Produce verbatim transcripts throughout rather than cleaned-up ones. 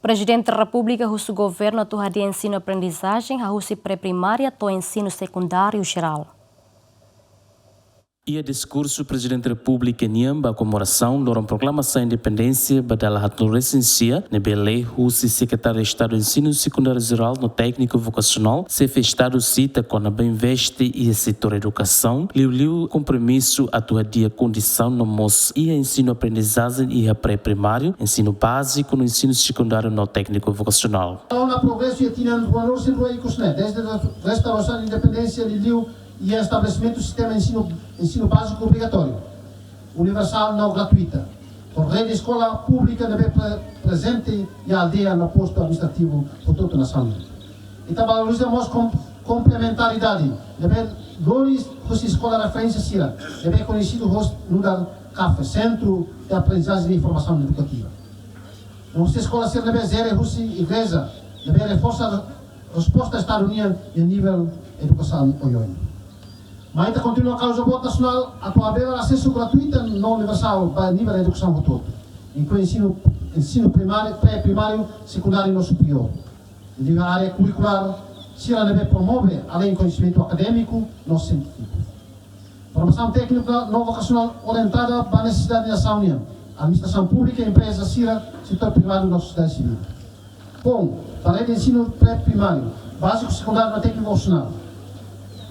Prezidente Repúblika husu governu atu hadi'a ensinu aprendizajen hahú husi pré-primária to'o ensinu sekundáriu jerál. Iha diskursu Prezidente Repúblika nian ba komemorasaun loron proklamasaun independénsia ba dala haat-nulu-resin-sia, ne'ebé lee husi Sekretáriu Estadu Ensinu Sekundáriu Jerál no Tékniku Vokasionál, Xefe Estadu sita kona-ba investe iha setór edukasaun, liuliu kompromisu atu hadi'a kondisaun no mós iha ensinu aprendizajen iha pré-primáriu, ensinu báziku no ensinu sekundáriu no tékniku vokasionál. Ona progresu iha tinan rua-nulu-resin-rua ikus ne'e, dezde restaurasaun independénsia, liuliu iha estabelesimentu sistema ensinu, ensinu báziku obrigatóriu, universál no gratuita, ho rede eskola públika ne'ebé pre-, prezente iha aldeia no postu administrativu hotu-hotu nasaun. Ita valoriza mós kom-, komplementaridade ne'ebé lori husi eskola referénsia sira, ne'ebé koñesidu hosi nu'udar CAFE, Centro de Aprendizagem e Formação Educativa. No husi eskola sira ne'ebé jere husi igreja, ne'ebé reforsa resposta Estadu nian iha nivel edukasaun oioin. Mai ita kontinua kauza boot nasionál atu abrir asesu gratuita no universál ba nivel edukasaun hotu-hotu, inklui ensinu, ensinu primáriu, pré-primáriu, sekundáriu no superiór, liuliu área kurrikulár sira ne'ebé promove além koñesimentu akadémiku no sientífiku. Formasaun téknika no vokasionál orientada ba nesesidade nasaun nian, administrasaun públika, empreza sira, setór privadu no sosiedade sivíl. Bom, ba rede ensinu pré-primáriu, báziku, sekundáriu no tékniku vokasionál,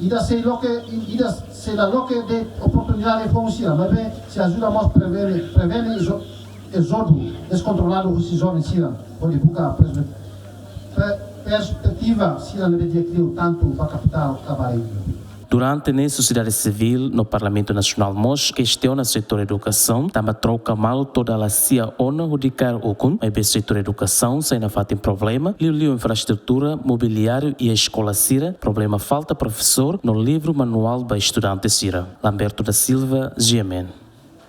ida sei loke, ida sei la loke de'it oportunidade foun sira, maibé sei ajuda mós prevene, prevene ezo-, ezódiu deskontroladu husi joven sira, hodi buka perspe-, pe-, perspetiva sira ne'ebé di'ak liu tantu ba kapitál ka ba rejiaun. Durante ne'e, sosiedade sivíl no Parlamentu Nasionál mós kestiona setór edukasaun, tanba troka malu to'o dala sia ona hodi kaer ukun, maibé setór edukasaun sai nafatin problema, liuliu infraestrutura, mobiliáriu iha eskola sira, problema falta profesór no livru manuál ba estudante sira. Lamberto da Silva, G M N.